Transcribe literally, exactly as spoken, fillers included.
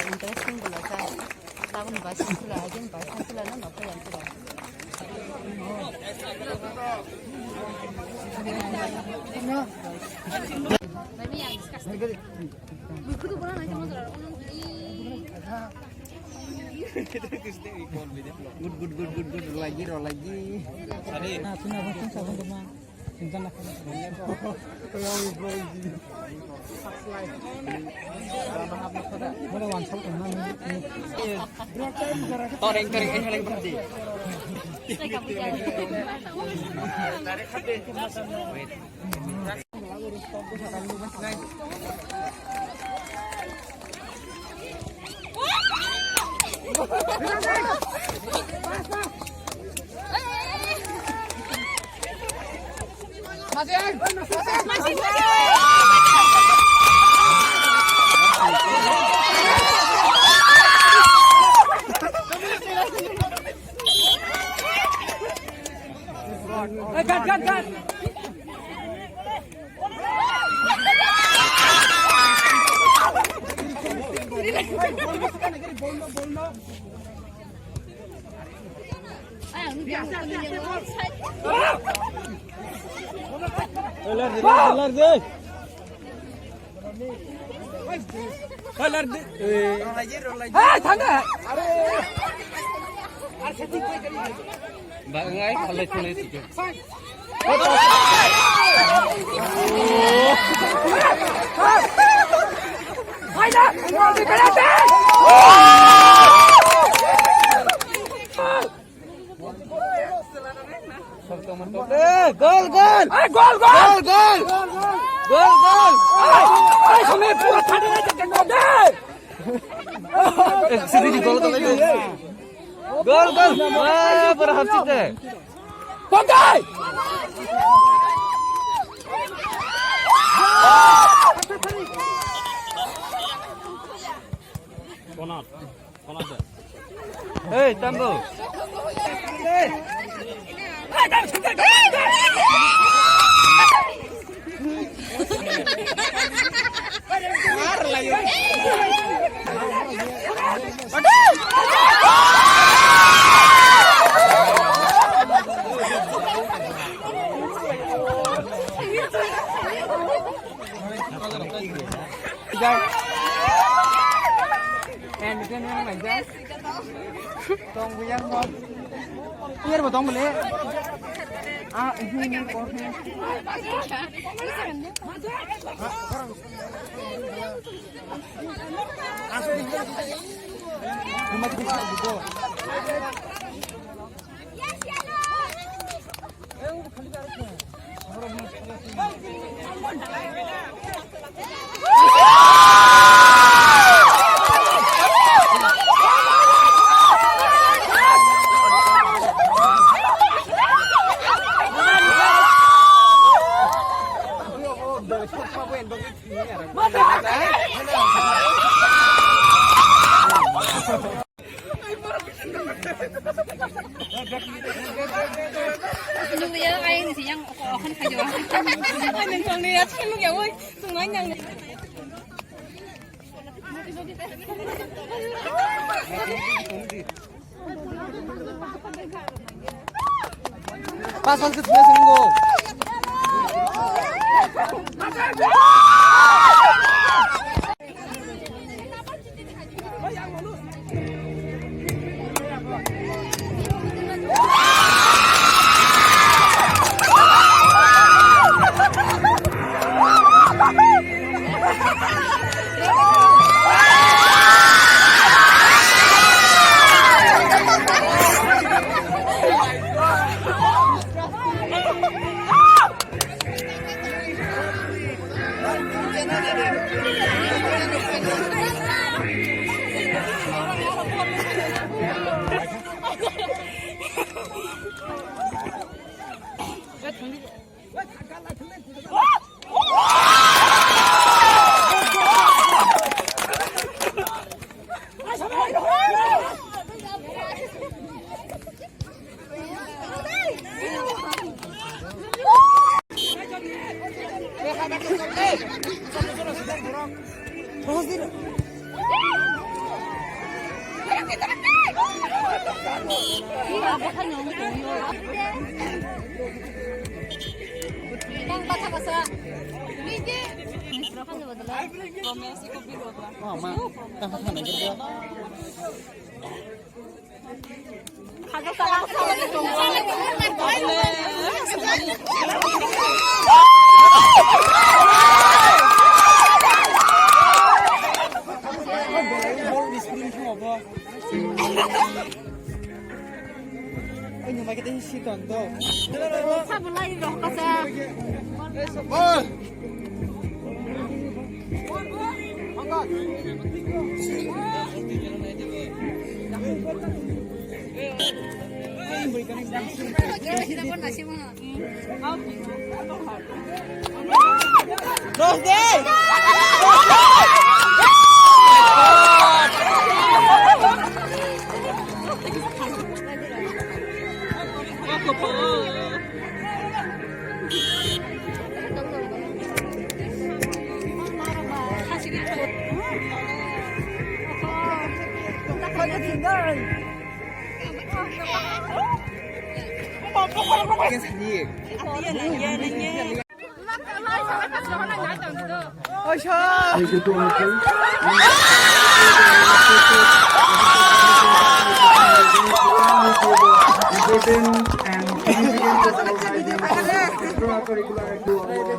Interesting bwla kha. Tabukni bai sangkula, agin bai sangkula no nokha yang kula. Good, good, good, good, lagi, ro lagi. Sari. Toreng, toreng, eh, lagi berhenti. Hey, cut, cut, cut. Hey, thangna. Ba, ngai, khalai, khunai, sike. Gol, gol! Gol, gol! Gol, gol! Gol, gol! Ai, ai, sampai pura tadi aja, gol deh! Eh, sini di gol, gol, gol. Gol, gol. Wah, berhasil deh. Pakai! Konar, konar deh. Hei, Tambu. Tong buyang mo. Iya, ba tong bele. Ah, ini, ini, kok, ini. Nungya ayang siyang okon kayo. Nungkong niya siyang nungya woi. Sungai nyang. Pas, pas, pas, pas, pas. Romeo si kopi lo ba. Oh, ma. Tang tang na gidi. Oy, no, maikhe tei si ton do. Sabulai roh kasa. Bol. Important and significant of our extracurricular activities.